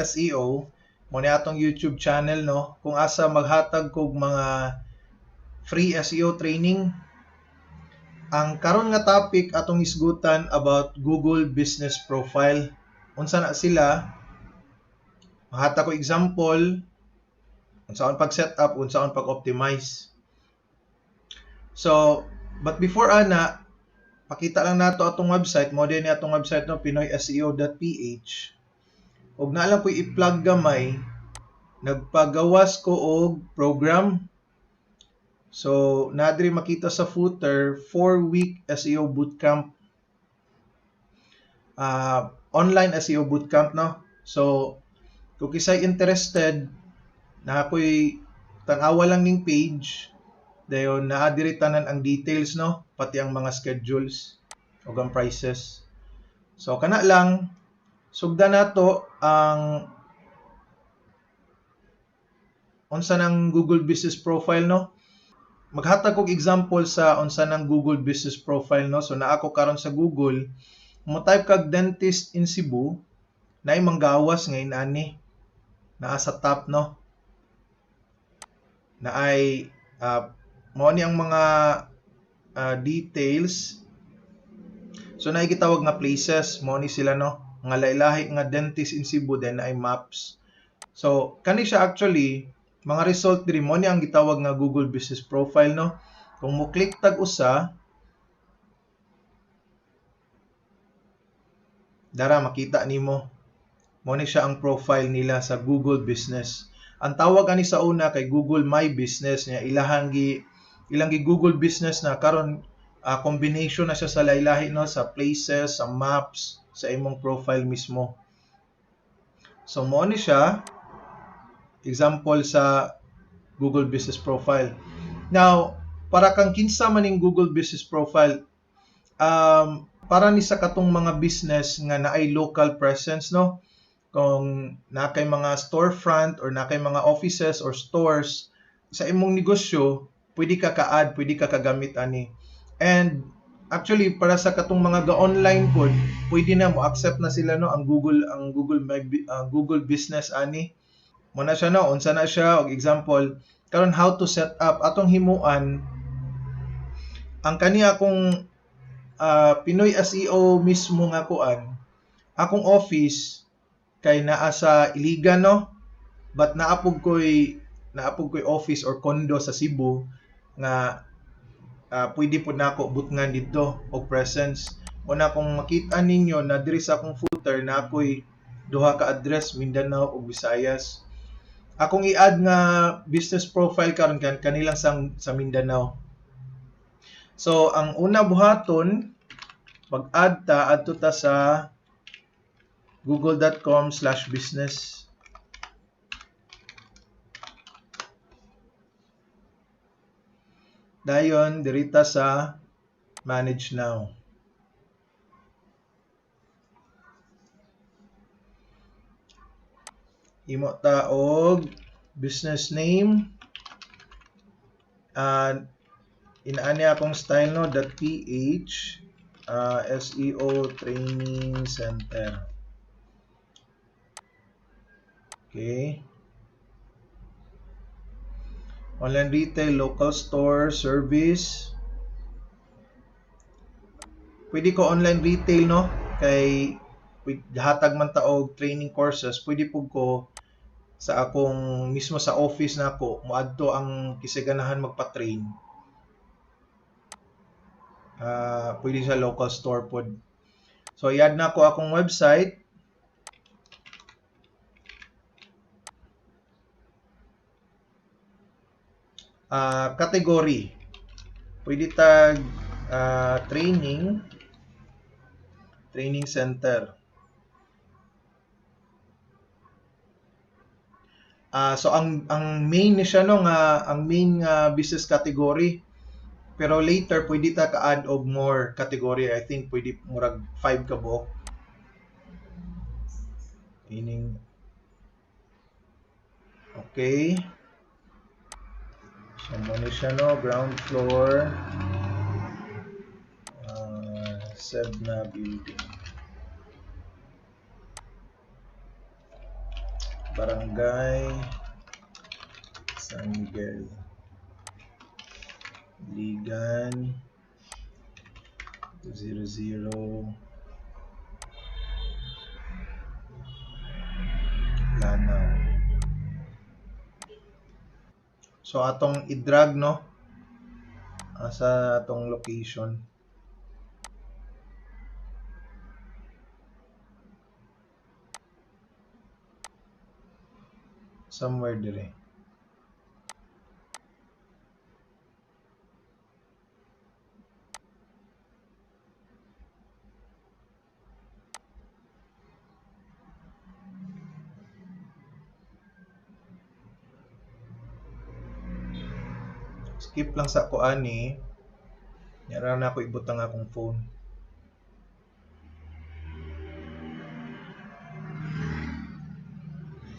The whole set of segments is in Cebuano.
SEO, mo ni atong YouTube channel, no, kung asa maghatag kog mga free SEO training. Ang karon nga topic atong hisgutan about Google Business Profile. Unsa na sila? Mahatag ko example unsaon pag set up, unsaon pag optimize. So, but before ana, pakita lang nato atong website, mo din atong website, no, pinoyseo.ph. Ug naa lang ko'y i-plug gamay, nagpagawas ko og program. So, naa diri makita sa footer, 4-week SEO bootcamp. Online SEO bootcamp, no? So, kung kisay interested, na ako'y tan-awa lang ning page, dayon naa diri tanan ang details, no, pati ang mga schedules ug ang prices. So kana lang, sugdan nato ang unsa ng Google Business Profile, no. Maghatag kog example sa unsa ng Google Business Profile, no. So naa ko karon sa Google, mo type kag "dentist in Cebu", naay manggawas nga inani naa sa top, no, naay mao ni ang mga details. So naay gitawag nga places, mao ni sila, no, mga lahi-lahi nga dentist in Cebu, then naay maps. So kani siya actually mga result diri, mo ni ang gitawag nga Google Business Profile, no. Kung mo click tag usa dara, makita nimo mo ni siya ang profile nila sa Google Business. Ang tawag ani sa una kay Google My Business niya, ilahang gi ilang gi Google Business na karon, combination na siya sa lahi-lahi, no, sa places, sa maps, sa imong profile mismo. So mo ni siya example sa Google Business Profile. Now, para kang kinsa man ning Google Business Profile, para ni sa katong mga business nga naay local presence, no? Kung naa kay mga storefront or naa kay mga offices or stores sa imong negosyo, pwede ka ka-add, pwede ka kagamit ani. And actually para sa katong mga ga-online pod, pwede na mo accept na sila, no, ang Google My Google Business ani. Mo na siya, no, unsa na siya og example karon, how to set up. Atong himuan ang kani akong Pinoy SEO mismo nga kuan, akong office kay naa sa Iligan, no, but naa pug koy office or condo sa Cebu nga pwede pud nako butngan didto og presence. Una, kung makita ninyo na diri sa akong footer na ako'y duha ka address, Mindanao ug Visayas. Akong i-add nga business profile karon kan kanilang sa Mindanao. So ang una buhaton, mag-add ta, adto ta sa google.com/business. Dayon diri ta sa manage now. Himo ta og business name. Inaani akong style, no, .ph, SEO Training Center. Okay. Online retail, local store, service. Pwede ko online retail, no? Kay hatag man ta og training courses, pwede pud ko sa akong mismo sa office nako moadto ang kisay ganahan magpa-train. Pwede sa local store pod. So i-add na ko akong website. Category. Pwede tag training training center. So ang main ni siya, no, nga ang main nga business category. Pero later pwede ta ka-add og more category. I think pwede murag 5 ka buok. Training. Okay. So mo ni siya, no, ground floor, Sebna building. Barangay San Miguel, Iligan, 00, Lanao. So atong i-drag, no, sa atong location. Somewhere dire. Skip lang sa ako ani. Yara na ako ibutang akong phone.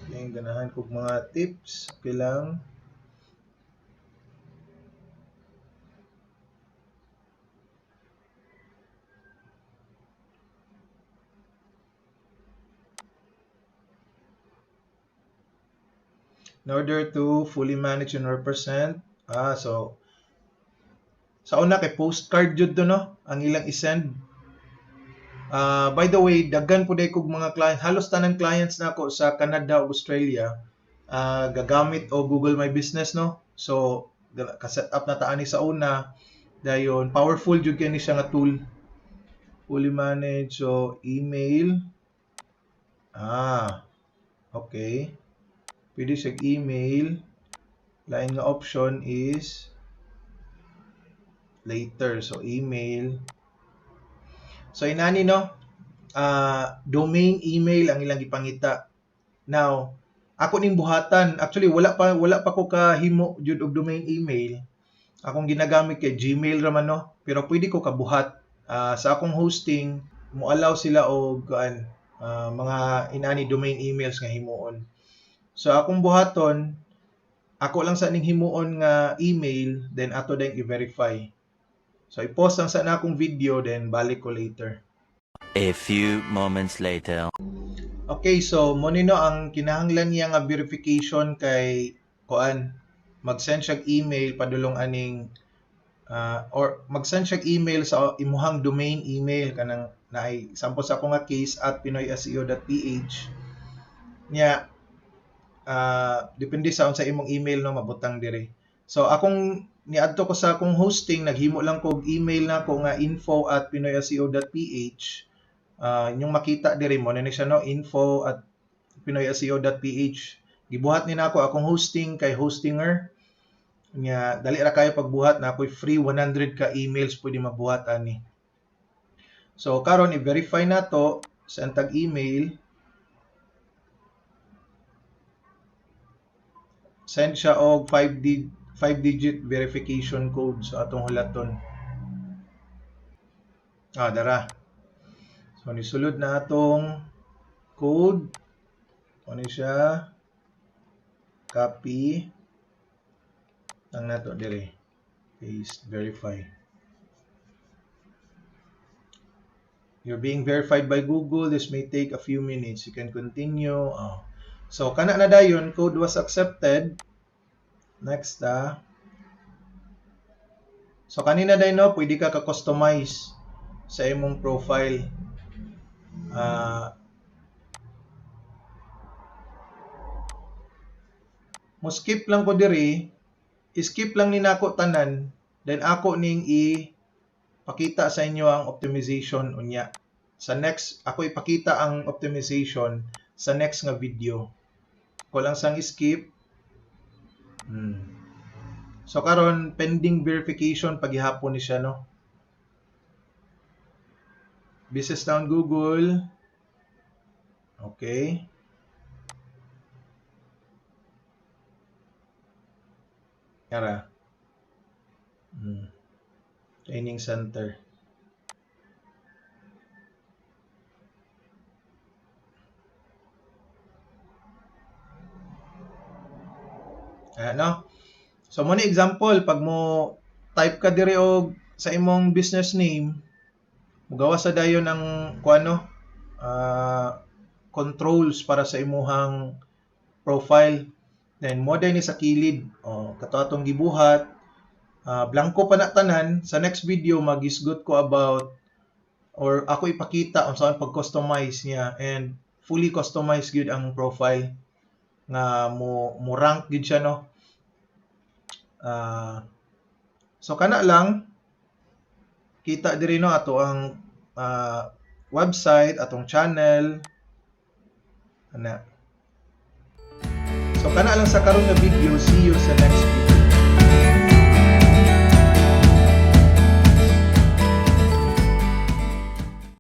Okay, ganahan kog mga tips. Okay lang. In order to fully manage and represent, so sa una kay postcard jud to, no, ang ilang isend. By the way, daghan pud kog mga client, halos tanan clients nako sa Canada ug Australia gagamit og Google My Business, no. So ka-set up na ta ani sa una, dayon powerful jud kay ni siya nga tool. Fully manage, so email. Okay. Pwede siya email. Lain nga option is later. So email. So inani, no, domain email ang ilang gipangita. Now, ako ning buhatan, actually wala pa ko kahimo jud og domain email. Akong ginagamit kay Gmail ra man, no, pero pwede ko kabuhat. Sa akong hosting, mo-allow sila og kuan, mga inani domain emails nga himuon. So akong buhaton, ako lang sa ning himuon nga email, then ato dayong i-verify. So i-pause lang sa na akong video, then balik ko later. A few moments later. Okay, so mo ni, no, ang kinahanglan niya nga verification kay kuan, mag-send siya email padulong aning or mag-send siya email sa imuhang domain email kanang naay sample sa ako nga case @pinoyseo.ph niya, depende sa unsa imong email, no, mabutang dire. So akong niadto ko sa akong hosting, naghimo lang ko og email nako nga info@pinoyseo.ph. Inyong makita diri mo na ni siya, no, info@pinoyseo.ph. Gibuhat ni nako akong hosting kay Hostinger nya, dali ra kayo pagbuhat na ako'y free 100 ka emails pwede mabuhat ani. So karon i-verify nato, send tag email, send siya og 5 digit verification code sa atong hulaton. Dara. So nisulod na atong code. Ano siya? Copy. Ang nato dire. Paste, verify. You're being verified by Google. This may take a few minutes. You can continue. Oh. So, kana na dayon, code was accepted. Next, ah. So, kanina dayon, no, pwede ka ka-customize sa imong profile. Mo skip lang ko diri, skip lang ni nako tanan, then ako ning i pakita sa inyo ang optimization unya. Sa next, ako ipakita ang optimization sa next nga video. Ko lang sang skip. So karon pending verification pagihapon ni siya, no. Business down Google. Okay. Yara. Training center. Ano? So mo ni example pag mo type ka diri og sa imong business name, mugawas sa dayon ang kuano, controls para sa imuhang profile. Then mo ni sa kilid. Oh, kato atong gibuhat. Blanco pa na tanan. Sa next video magisgot ko about or ako ipakita unsaon pag-customize niya and fully customized gyud ang profile nga mo rank gyud siya, no. So kana lang, kita diri, no, ato ang website, atong channel ana. So kana lang sa karon nga video. See you sa next video.